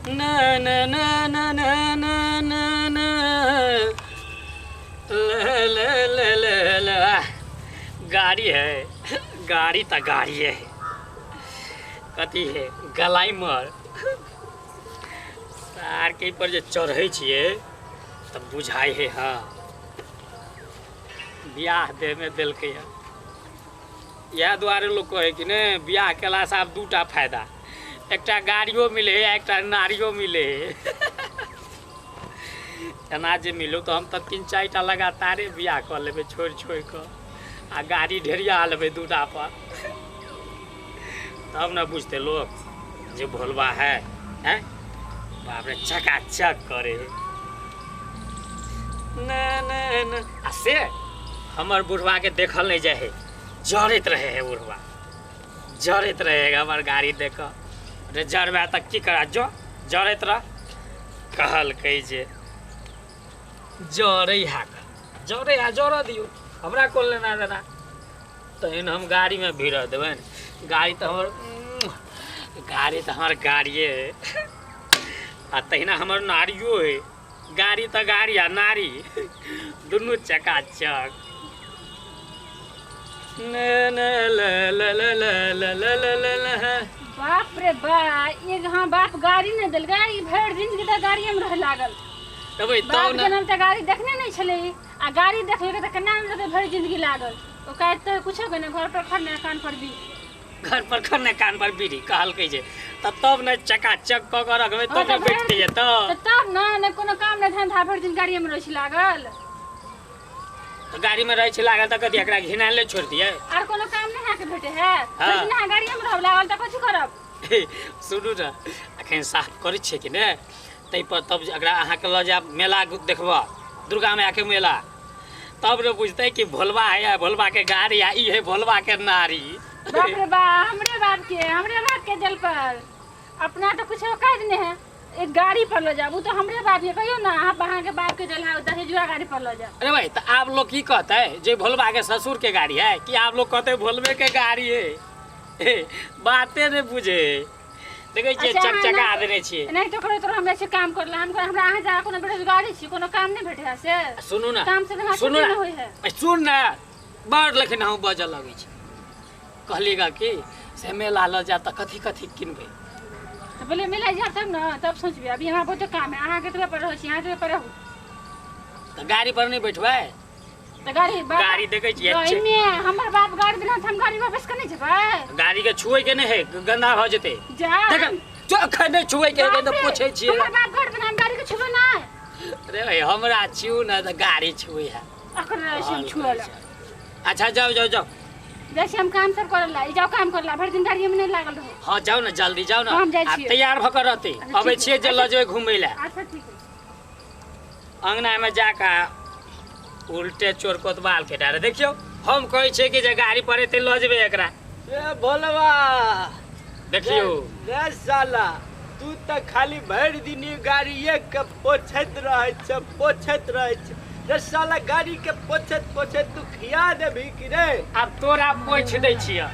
ना ना ना ना ना ना ना ना ले ले ले ले ले। गाड़ी है, गाड़ी तो गाड़ी है, कथी है ग्लाइमर। सार के पर जे चढ़ै छियै तब बुझाइ है। हाँ बियाह देमे देलकै है, इएह दुआरे लोक कहै कि ने बियाह केलासँ आब दूटा फायदा, एकटा गाड़ियो मिले है एकटा नारियो मिले है। एना जे मिलो तो हम तऽ 3-4 टा लगातारे बियाह कऽ लेबै छोड़ि छोड़ि कऽ, आ गाड़ी ढेरिया लेबै दूटा पर, तब ने बुझतै लोक जे भोलबा है। हैं बाप रे चकाचक करे है। ना ना ना आ से हमर बुढ़वा के देखल नहीं जाए है, जरैत रहे है बुढ़वा, जरैत रहे हमर गाड़ी देख। अरे जरबा तक की करा, जो जरैत रह। कहलकै जे जरै है, जरै है, जरऽ दियौ, हमरा कोन लेना देना। तहन हम गाड़ीमे भिड़ देबनि। गाड़ी तऽ हमर, गाड़ी तऽ हमर गाड़िए है, आ तहिना हमर नारियो है। गाड़ी तऽ गाड़ी आ नारी दुनू चकाचक। ने ने ले ले ले ले ले ले ले ले ले। बाप रे बा, एक हाँ बाप गाड़ी नहीं देलकै, ई भरि दिन के तऽ गाड़िए में रहे लागल। तब बाप जनम तऽ गाड़ी देखने नहीं छलै, आ गाड़ी देखलकै तऽ केना रहतै भरि जिंदगी लागल। ओ काटि तऽ कुछो के नहि, घर पर खरने कान पर बीड़ी, घर पर खरने कान पर बीड़ी कहलकै जे तब तब ने चकाचक कऽ के रखबै तब ने बैठतै। तऽ तब ने नहि कोनो काम नहि धंधा, भरि दिन गाड़िए में रहै छै लागल। तऽ गाड़ी में रहै छै लागल तऽ कथी एकरा घिनाले छोड़ि दियै? आर कोनो काम नहि अहाँके भेटै है, भरि दिन अहाँ गाड़िए में रहब लागल तऽ कथी करब? सुनू ने, अखन साफ करै छियै कि नहि ताहिपर तब एकरा अहाँके लऽ जायब मेला देखबऽ, दुर्गा मायके मेला, तब ने बुझतै कि भोलबा है, भोलबा के गाड़ी आ ई है भोलबा के नारी। बाप रे बा, हमरे बाप के दिल पर अपना तो कुछ औकात नहीं है, एक गाड़ी पर लऽ जाब। उ तो हमरे बाप के कहियो ना, अहाँ अहाँके बाप के दिल है दहेजुआ गाड़ी पर लऽ जाब। अरे भाई तो आप लोग की कहते जे भोलबा के ससुर के गाड़ी है कि आप लोग कहते भोलबे के गाड़ी है? बाते नहीं बुझे, देखै छियै चकचका देने छियै। नहीं तो करो तो हम ऐसे काम करला, हम हमरा अहाँ जा कोनो बेरोजगारी छी, कोनो काम नहीं भेटे है से। सुनू ना, काम से हमरा सुनू छुट्टी नहीं होय है। सुन ना, बड़ लेकिन हम बजऽ लगै छी। कहलिएगा कि से मेला लऽ जायब तऽ कथी कथी किनबै? तऽ पहिले मेला जायब तब ने, तब सोचबै। अभी हमरा बहुते काम है, अहाँ केतबे पर रहै छी, अहाँ एतबे पर रहू। तऽ गाड़ी पर नहीं बैठबै? तऽ गाड़ी गाड़ी देखै छियै एहिमे हमर बाप गाड़ी देना, हम गाड़ी पर बैस के नहीं जेबै। गाड़ी के छुए के नहीं है, गंदा भऽ जेतै। जा देख अखन नहीं छुए के है, तऽ पोछै छियै। हमर बाप गाड़ी देना, हम गाड़ी के छुबै नहीं। अरे भाई हमरा छू ना तऽ गाड़ी छुए है। अखन रहै छी हम छुअल। अच्छा जाओ जाओ जाओ, जैसे हम काम सब करला, ई जाओ काम करला, भरि दिन गाड़ी में नहीं लागल रहू। हाँ जाओ ना, जल्दी जाओ ना, हम जाइ आ छियै। तैयार भऽ के रहतै, अच्छा, अबै ठीक छियै जे लऽ जेबै घुमै लए। अच्छा ठीक है। अंगना में जाके उल्टे चोर कोतवाल के डारे। देखियौ हम कहै छियै कि जे गाड़ी पर एतै लऽ जेबै एकरा। ए भोलबा देखियौ रे साला, तू तऽ खाली भरि दिन ई गाड़िए के पोछैत रहै छै, पोछैत रहै छै। रे साला गाड़ी के पोछैत पोछैत तू खिया देबही कि रे? आब तोरा पोछि दै छियै।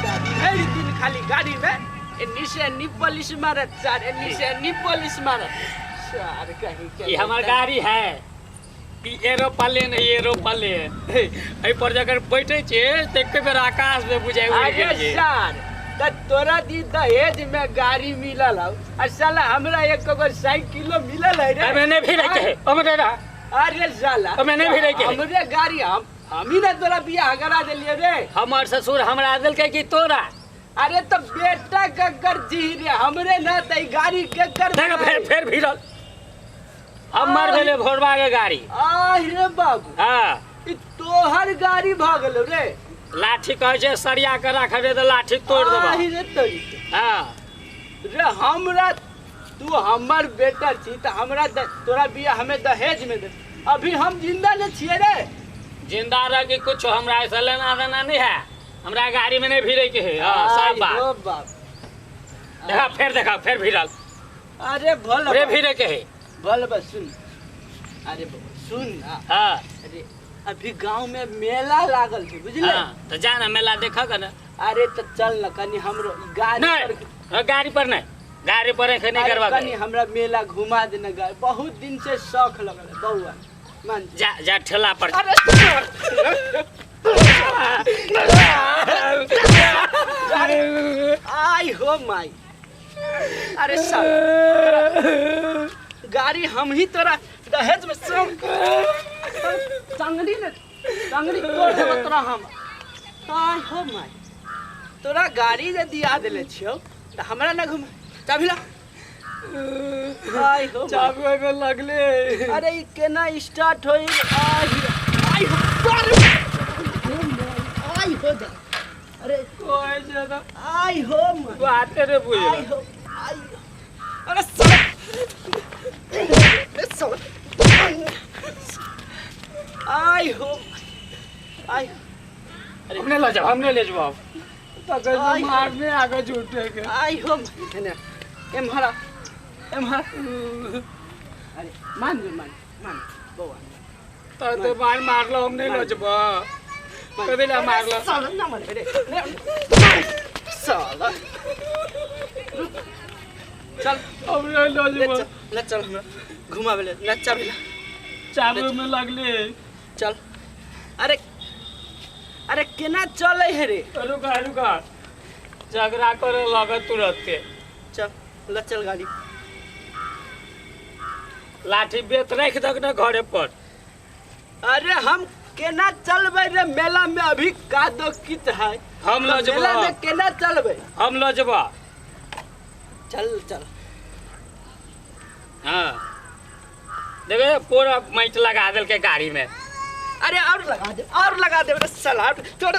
भरि दिन खाली गाड़ी में एन्नी से एन्नी पॉलिश मारत सार, एन्नी से एन्नी पॉलिश मारत सार। कहीं के ई हमर गाड़ी है, ई एरोप्लेन है, एरोप्लेन। एहि पर जकर बैठै छियै तऽ एके बेर आकाश में बुझाइ उड़ि अरे गेलियै। सार, त तोरा दी दहेज में गाड़ी मिलल हौ, आ साला हमरा एक गो साइकिलो मिलल है रे। एहिमे नहि भिड़ै के है, ओहिमे नहि रह। अरे साला ओहिमे नहि भिड़ै के है। हमरे गाड़ी हम ही ने तोरा बियाह करा देलियै रे। हमर ससुर हमरा देलकै कि तोरा? अरे तो बेटा ककर जी रे, हमरे ना त ई गाड़ी केकर। देख फेर फेर भिड़ल, हमर भेलै भोरबा के गाड़ी। आह रे बाबू, हाँ ई तोहर गाड़ी भऽ गेलौ रे। लाठी कहै छै सरिया के राखबै तऽ लाठी तोड़ि देबऽ। आहि रे तोरी के। हाँ रे हमरा तू हमर बेटा छी तऽ हमरा तोरा बियाह हमें दहेज में दे। अभी हम जिंदा ने छियै रे। जिंदा रह के कुछ हमरा ऐसा लेना देना नहीं है, हमरा गाड़ी में नहीं भिड़े के है। हाँ साफ बात। ओ बाप, देखा फेर, देखा फेर भिड़ल। अरे भोला रे भिड़े के है। भोला सुन, अरे बाबा सुन ना। हाँ अरे अभी गांव में मेला लागल छै बुझले। हाँ तो जा ना मेला देखऽ के ना। अरे तो चल ना कनी हमरो गाड़ी नहीं पर। गाड़ी पर नहीं, गाड़ी पर रखे नहीं करवा कनी हमरा मेला घुमा देना गाड़ी, बहुत दिन से शौक लगल है बउआ, मान जा जा ठेला पर। अरे आई हो माई, अरे साला गाड़ी हम ही तोरा दहेज में टंगड़ी ने टंगड़ी तोड़ देबो तोरा हम। आई हो माई, तोरा गाड़ी जे दिया देले छियौ त हमरा ना घुमा, चाबी ला। आई हो चाबी में लगले। अरे ई केना स्टार्ट होई? आई आई हो आई हो जा। अरे कोई ज्यादा आई हो बाते रे बुझ। आई हो आई, अरे साला अरे साला आई हो आई। अरे हमने ले जाओ, हमने ले जाओ तो मारने आगे झूठे के। आई हो ने एमहरा एमहरा। अरे मान जो मान मान बउआ, तो मार मारलो हमने ले जबो कभी ना मारलो। साला ना मार रे साला, चल हमने ले जबो। ले चल हमरा घुमावे ले, ले चाबी ला, चाबी में लगले। चल। अरे अरे केना चले है रे? रुका रुका, झगड़ा करे लगे तुरंत। चल ले चल गाड़ी, लाठी बेत रख दक ना घरे पर। अरे हम केना चलबे रे मेला में, अभी का दो कित है, हम ल जबो मेला में केना चलबे? हम ल जबो। चल चल। हां देखे पूरा माइट लगा देल के गाड़ी में। अरे और लगा दे, और लगा दे साला तोड़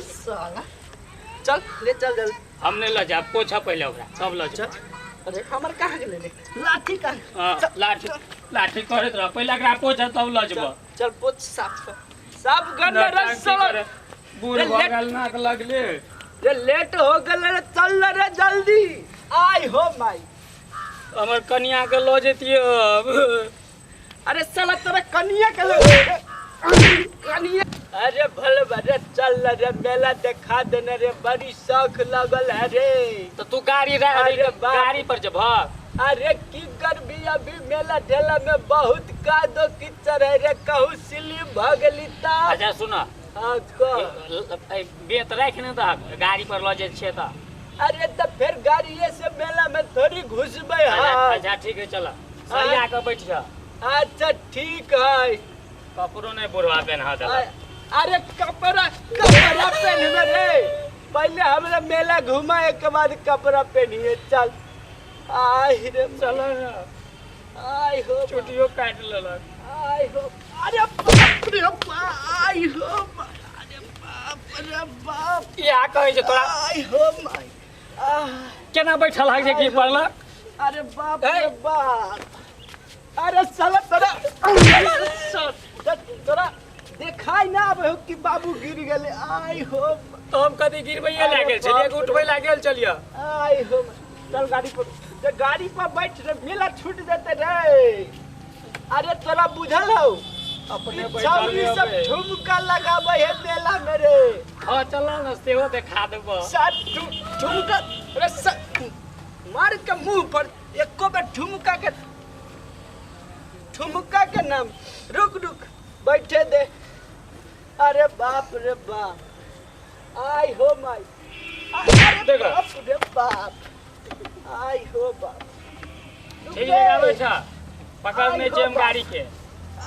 साला। चल ले चल जल्दी। हमने ल जा, पोछा पहले ओकरा सब ल जा। अरे हमर कहाँ गेले रे लाठी? कहाँ लाठी लाठी करत रह पहले एकरा पोछा तब ल जबो। चल पोछ, साफ साफ कर रे साला। बूढ़ भ गेल नाक लगले रे, लेट हो गेल रे, चल रे जल्दी। आई हो माई, हमर कनिया के ल जतियो। अरे साला तोरा कनिया के कनिया। अरे भले भले चल रे मेला देखा देने रे, बड़ी शौक लगल है रे। तो तू गाड़ी गाड़ी पर जब। अरे की करबी, अभी मेला ठेला में बहुत कादो कीचड़ है रे, कहूँ स्लिप भ गेली त। अच्छा सुन, बेत राख ने त गाड़ी पर ल जाय छियै त। अरे त फिर गाड़िए से मेला में थोड़ी घुसबै। हां अच्छा ठीक है, चल सरिया के बैठ जा। अच्छा ठीक है। कपड़ो नहीं बुढ़वा पहना देला। अरे कपड़ा कपड़ा पहनबे रे, पहले हमरा मेला घुमा के बाद कपड़ा पहनिए। चल आई रे चल ना। आई हो छुट्टियों काट लेलक। आई हो, अरे बाप रे बाप, आई हो, अरे बाप रे बाप, या कहै छै तोरा? आई हो माई, केना बैठल है जे की पड़लक? अरे बाप रे बाप, अरे साला तोरा तोरा देखाई ना आबे हो कि बाबू गिर गेले। आई हो तो हम कदी गिरबैये लागल छलियै, उठबै लागल छलियै। आई हो चल गाड़ी पर, जे गाड़ी पर बैठ रे मेला छूट जेते रे। अरे तोरा बुझल हौ अपने बैठल सब ठुमका लगाबै है मेला में रे। हां चल ना सेहो देखा देबो। साथ ठुमका रे मार के मुंह पर एको बेर ठुमका के, ठुमका के नाम। रुक रुक बैठे दे। अरे बाप रे बाप, आई हो माई, अरे बाप रे बाप, आई हो बाप। ठीक है बैठा, पकड़ने छै हम गाड़ी के।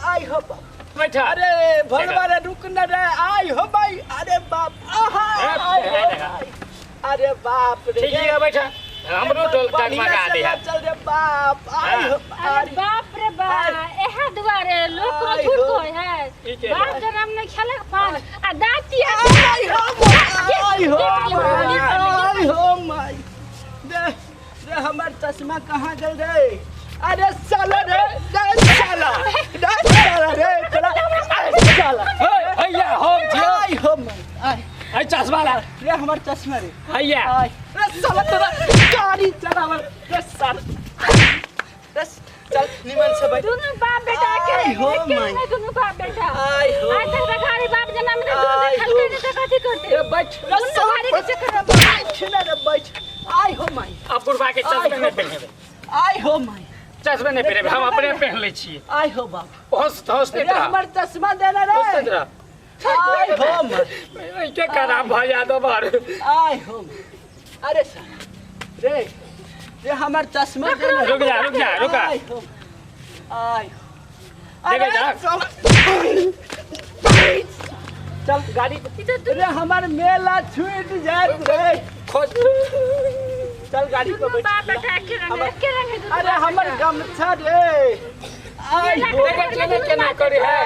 आई हो बाप बैठा। अरे भलवा रे रुक न रे। आई हो भाई, अरे बाप, आहा, अरे बाप रे। ठीक है बैठा, हमरो डोल डगमगा दे। चल रे बाप, आई हो, अरे बाप रे बाप, एहा दुआरे लोक रो झूठ कहै है। बाप जन्म नहीं खेलक पान आ दाती। आई हो आई हो आई हो माई, दे रे हमर चश्मा कहाँ गेल रे? अरे साला रे, रे साला, रे साला रे, चला अरे साला। भैया हम छियो। आई हो माई, आई आई चश्मा ला रे, हमर चश्मा रे। भैया आई रे साला तोरा गाड़ी चलावल रे साला। रे चल निमन से बैठ। दुनू बाप बेटा के आई हो माई, दुनू बाप बेटा। आई हो आज तक गाड़ी बाप जन्म में दुनू देखल के त कथि करते रे? बैठ रे दुनू गाड़ी के चक्कर में बैठ ना रे, बैठ। आई हो माई अब बुढ़वा के चश्मे नहीं पहनेबै आई हो माई चश्मे नहीं पहनेबै हम अपने पहन लै छियै आई हो बाप हंस हंसते रे रह हमर चश्मा देना रे हंसते रह आई हो माई के खराब भऽ जात बार आई हो माई अरे साला रे रे हमर चश्मा देना रुक जा रुक जा रुका आई हो आई हो देखे अरे जा। साला चल गाड़ी ई तो रे हमर मेला छूट जात रे खोज चल गाड़ी पर दुनू बैठ बाप बेटा एके रंग है, एके रंग है दुनू अरे बाप हमर बेटा। गमछा रे आई हो देखे केना केना करे है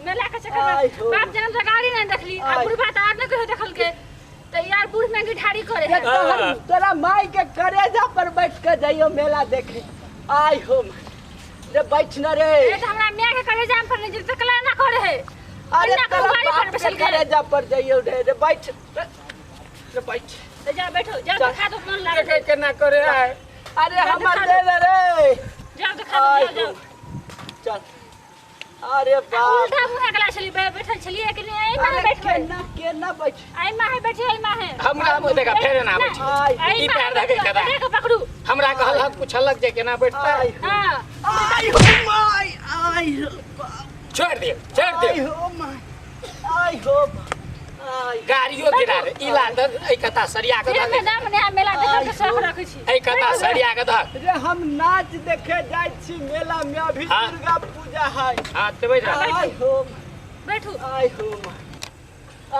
मेला के चक्कर आई में हो। बाप जनम से गाड़ी नहीं देखली आ आई। बुढ़बा तऽ आर नहीं कहियो देखल के तऽ यार बूढ़ में गिठारी करे रे है तोरा माई के करेजा पर बैठ के जाइयो मेला देखे आई हो माई। रे बैठ न रे ए तऽ हमरा माय के कलेजा पर नहीं जेतै कला ना करे है अरे ना तोरा गाड़ी पर बाप के बैसल के करेजा पर जाइयो रे रे बैठ रे रे बैठ तऽ जा बैठो जा चल। तऽ खा दो मन लागे देखे केना करे है अरे हमर दे दे रे जाओ तऽ खा दो आई जाओ जाओ हो चल अरे बाप उल्टा मुँह अगला छली बैठल छलियै कि नहीं एहि माहे अरे बैठबै केना केना बैठ एहि माहे बैठे एहि माहे हमरा मुँह देखा फेर ना बैठ आई एहि ई माहे पैर धके बैठो, कदा। पकड़े के पकड़ू हमरा कहलक पूछलक जे केना बैठतै आई हो हाँ आई हो माई आई हो बाप छोड़ दियो छोड़ आई दियो हो माई आई हो बाप आई गाड़ियो गिरा रे ई ला दर एहि कता सरिया के फिर धर में दाम ने मेला देखल के आई शौक हो। रखै छी एहि कता सरिया के धर रे हम नाच देखे जाइ छी मेला में अभी हाँ। दुर्गा पूजा है हां ते बैठ जा। आई हो बैठू आई हो माई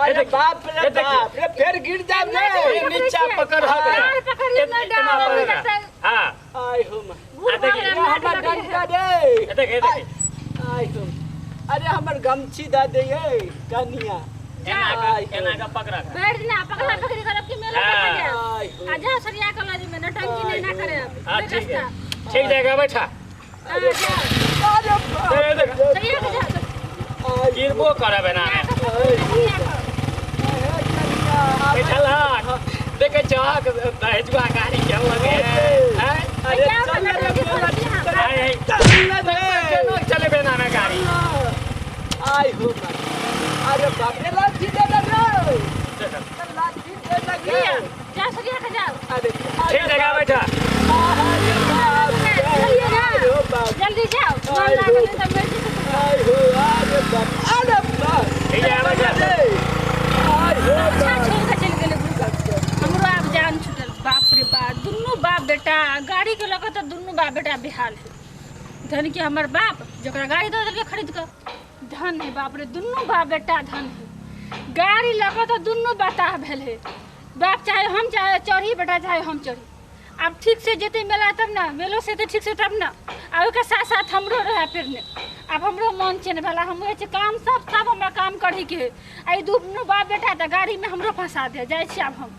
अरे देखिए, बाप रे ये देखिए। बाप रे फिर गिर जाब रे ए, नीचा पकड़ हक रे। डाल पकड़ ले ना एना डाल पकड़ अभी रे। तक हां आई हो माई बूढ़ आ देखिए, भऽ रे गेलै, हमर नाक लगे डंडा है। रे ए देख ए देख आई हो अरे हमर गमछी दे दे ये कनिया एना के एना के पकड़ के। बैठ ना पकड़ा पकड़ी करब कि मेला हाँ। देखा जाए आई हो आ जाओ सरिया के लजी में नौटंकी नहीं ना करे अब हां बैठ ठीक है रास्ता। ठीक जगह बैठा हाँ, जाओ। अरे बाप ए देख सरिया के जाओ आई गिरबो करब एना में सरिया के। कनिया बैठल हक देखे चहक दहेजुआ गाड़ी चल लगे हैं अरे जाओ, चल रे नौटंकी मेला करै छी हम। आय आय चल रे केना चलेबे एना में गाड़ी आई हो माई अरे बाप रे लाठी दे दे रे लाठी दे दे लिअ, जाओ सरिया के जाओ अरे ठीक जगह बैठा अरे बाप रे चलिए ना। आई हो बाप जल्दी जाओ मन आई लागल हो। है तऽ मरि जेतै तोरा। आई हो अरे बाप अरे बाप ठीक जगह बैठा अरे आई हो अच्छा बाप छोड़ के चलि गेलै गुरुकुल। हमरो आब जान छूटल बाप रे बाप दुनू बाप बेटा गाड़ी के लऽ कऽ तऽ दुनू बाप बेटा बेहाल है धन के हमर बाप जकरा गाड़ी दऽ देलकै खरीद कऽ धन है बाप रे दुनू बाप बेटा धन है गाड़ी लऽ कऽ तऽ दुनू बताह भेल है बाप चाहे हम चाहे चढ़ी बेटा चाहे हम चढ़ी आब ठीक से जेतै मेला तब ना मेलो से एतै ठीक से तब ना आ ओहिके साथ साथ हमरो रहै फिरने आब हमरो मन छै ने भला हम होइ छै काम सब सब हमरा काम करैके है आ ई दुनू बाप बेटा तऽ गाड़ीमे हमरो फंसा दे जाइ छी आब हम।